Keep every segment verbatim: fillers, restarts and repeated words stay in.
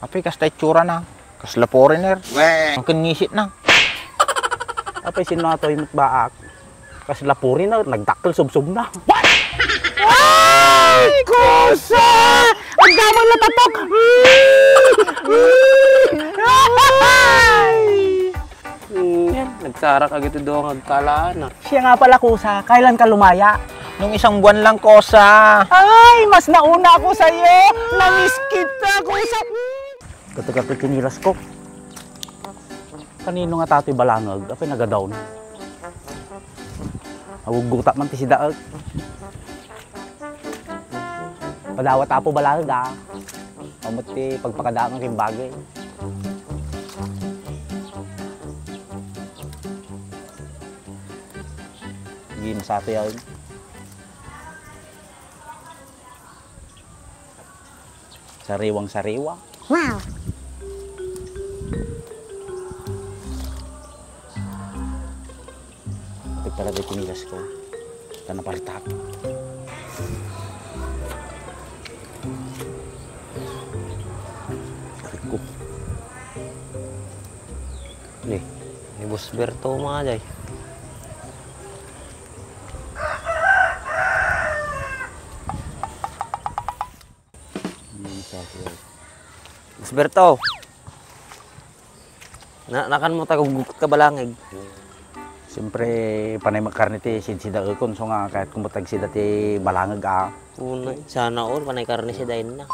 Apay, kasta itsura na. Kasla foreigner. Ang ken ngisit na. Apay, sino atoy met baak? Kasla foreigner, nagdakkel subsub na. Ay, kusa! Agdamon na tatok! Mm, yan, nagsarak agito doon agkalaan, ah. Siya nga pala, kusa, kailan ka lumaya? Nung isang buwan lang, kusa. Ay, mas nauna ako sa'yo. Namiss kita, kusa. Kato-kato tinilas ko. Kanino nga tatoy balangag? Apay nagadaw na. Aguggutak man ti sidaek. Padawat Apo balangag, ah. Amot ti pagpakadaang kin bagay. Di masatoy, ah. Sariwang-sariwa. Wow! Ito pala di kinilas ko. Ito na partak. Aray ko. Ni, ni Boss Berto, mga jay. Boss Berto. Na, nakan mo tagugugot ka balangag. Siyempre, panay magkarne ti sidsidaekon, so nga, kahit kumuta agsida ti balangag, ah. Una, sana all, panay karne si Dain na.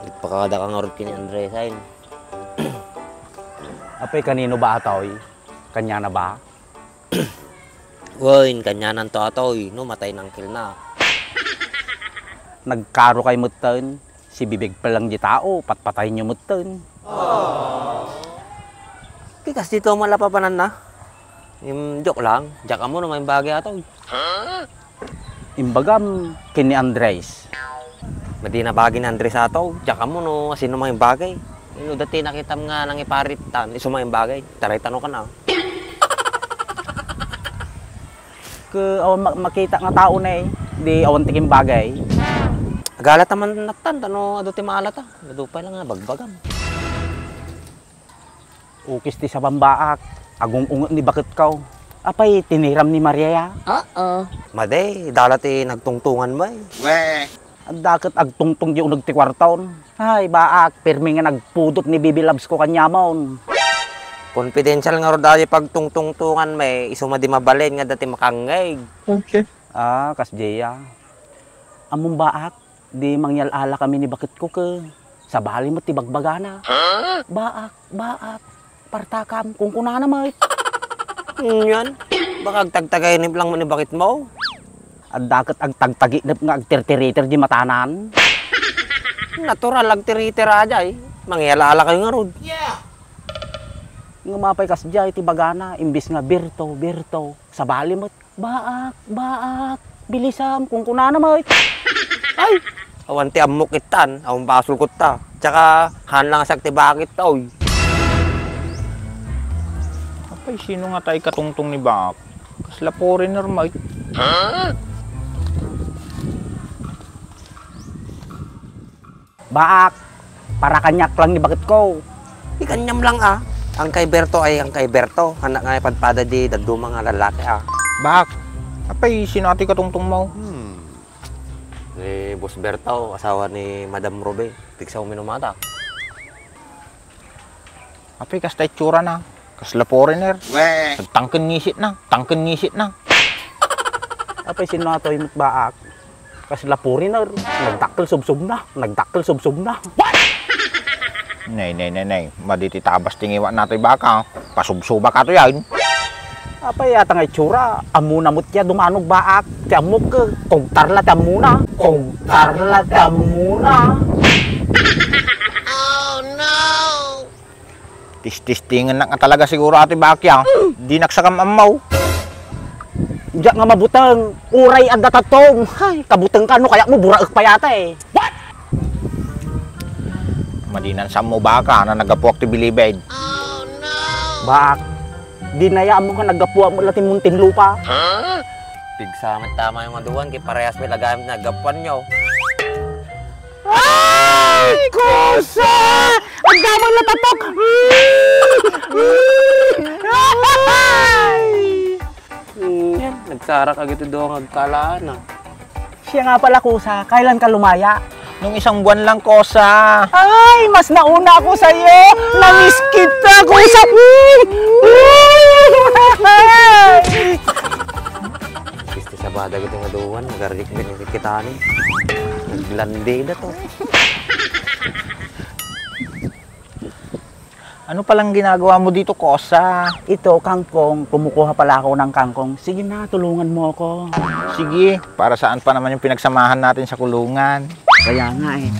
Ipakada ka ngarud ken ni Andres, ay. Apay, kanino ba atoy? Kanya na ba? Wen, kanyanan to atoy, no, matay nangkel na. Nagkaro kay metten, sibibig pa lang di tao, patpatayen nyo metten. Ti kas dito malapapanan na. Im, joke lang, diak ammo no maimbagay atoy. Imbagam ken ni Andres. Madi nabagi ni Andres ato, diak ammo no asino maimbagay. Ino dati nakitam nga nangiparit tan, isu maimbagay. Taray tano kana. Ke awan ma-, makita nga tao ne, di awan ti kimbagay. Agala ta man nattan, tano adu ti maalata. Adu pay lang nga bagbagam. Ukis ti sabambaak, agung-unget ni baketko. Apay, tiniram ni Maria ya? Oo. Madi, dala ti nagtungtungan mo, eh. Adda ket agtungtong di uneg ti kuarton. Ay, baak, pirmi nga nagpudot ni Bibi Loves ko kaniamon. Confidential ngarud a di pagtungtungtungan mo, eh. Isu madi mabalin nga dati makangngeg. Okay. Ah, kasdiay a. Ammom, baak, di mangyal-ala kami ni baketko ke. Sabali met ti bagbagana. Huh? Baak, baak, partakam, kunkunana met. Nyan, baka agtagtagayni lang met ni baketmo. Adda ket agtagtaginep nga agtirtiriter di matanan. Natural, agtiriter a jay. Mangyal-ala kayo ngarud. Yeah. Ngem apay kasdiay ti bagana, imbis nga Berto, Berto, sabali met. Baak, baak, bilisam, kunkunana met. Ay, awan ti ammok ittan, awan basol kutta. Tsaka, haan lang siak ti baak ita, oy. Apay, sino nga tay katungtong ni baak? Kasla foreigner met. Baak, para kaniak lang ni baketko. Di kaniam lang a. Ang kay Berto ay ang kay Berto. Anak nga ipadpada di dadduma nga lalaki a. Baak, apay sino atoy katungtong mo? Hmm. Ni Boss Berto, asawa ni Madam Ruby. Tigsa uminumata. Apay, kasta itsura na. Kasla foreigner. Weh. Tangken ngisit na. Tangken ngisit na. Apay, sino atoy met baak? Kasla foreigner. Nagdakkel subsub na. Nagdakkel subsub na. Nay, nay, nay, nay. Madi ti tabas ti ngiwat natoy baak. Pasubsuba kato yan. Apay, ata nga itsura, ammona met ti a dumanog baak, ti ammok, kugtar la ti ammona. Kugtar la ti ammona. Oh, no! Tististingennak nga talaga siguro atoy baak ya. Dinak sakam ammaw. Diak nga mabuteng, uray adda tattoo. Hay, kabuteng ka, no kayat mo, buraek pay ata eh. What? Madinan sa mo baka na nagapuak ti bilibid. Baak, dinayaan mo ka naggapuan mo la ti muntinlupa. Pigsa met tama yung aduan, kay parehas met agamit na naggapuan nyo. Ay, ko! Sa! Agdamon na tatok! Mm. Mm. Ay! Mm, yan. Nagsarak agito duwa nga agkalaan, ah. Siya nga pala, Kosa. Kailan ka lumaya? Nung isang buwan lang, Kosa. Ay, mas nauna ako sa'yo. Namiss kita, Kosa. Piste sa badag ito nga duwan. Nagarikrik kita ni. Naglandida to. Ano palang ginagawa mo dito, Kosa? Ito, kangkong. Kumukuha pala ako ng kangkong. Sige na, tulungan mo ako. Sige, para saan pa naman yung pinagsamahan natin sa kulungan? Kaya nga eh.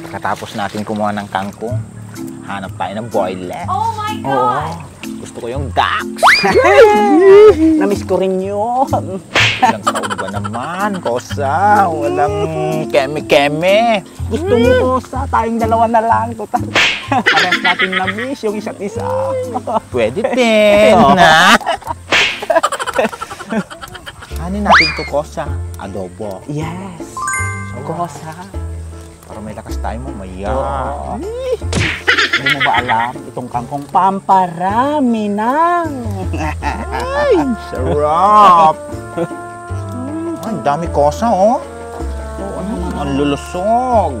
Pagkatapos natin kumuha ng kangkong, hanap tayo ng boylet. Oh my Oo. God! Gusto ko yung ducks. Namiss ko rin yun. Ilang taon ba naman, Kosa? Walang keme-keme. Gusto mo, Kosa? Tayong dalawa na lang. Total, parehas natin na-miss yung isa't isa. Pwede din, Oo. ha? Ano natin to, Kosa? Adobo. Yes. Kosa. Para may lakas tayo mamaya. Oo. Hindi mo ba alam itong kangkong pamparami ng Ay, sarap. Ang dami, Kosa, oh. Oo naman. Ang lulusog.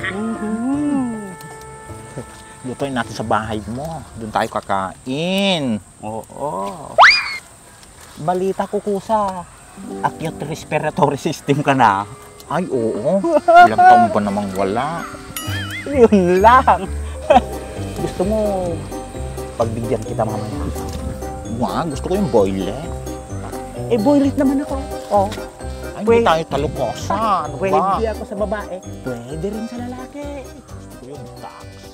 Mhm. Lutuin natin sa bahay mo. Doon tayo kakain. Oo. Balita ko, Kosa, acute respiratory system ka na. Ay, oo. Ilang taon ba namang wala? Yun lang. Gusto mo, pagbigyan kita mamaya? Wa, gusto ko yung boylet. Eh, boylet naman ako. Oh. Ay, hindi Pwede. tayo talukosa. Ano Pwede ba? ako sa babae. Pwede rin sa lalaki. Gusto ko yung ducks.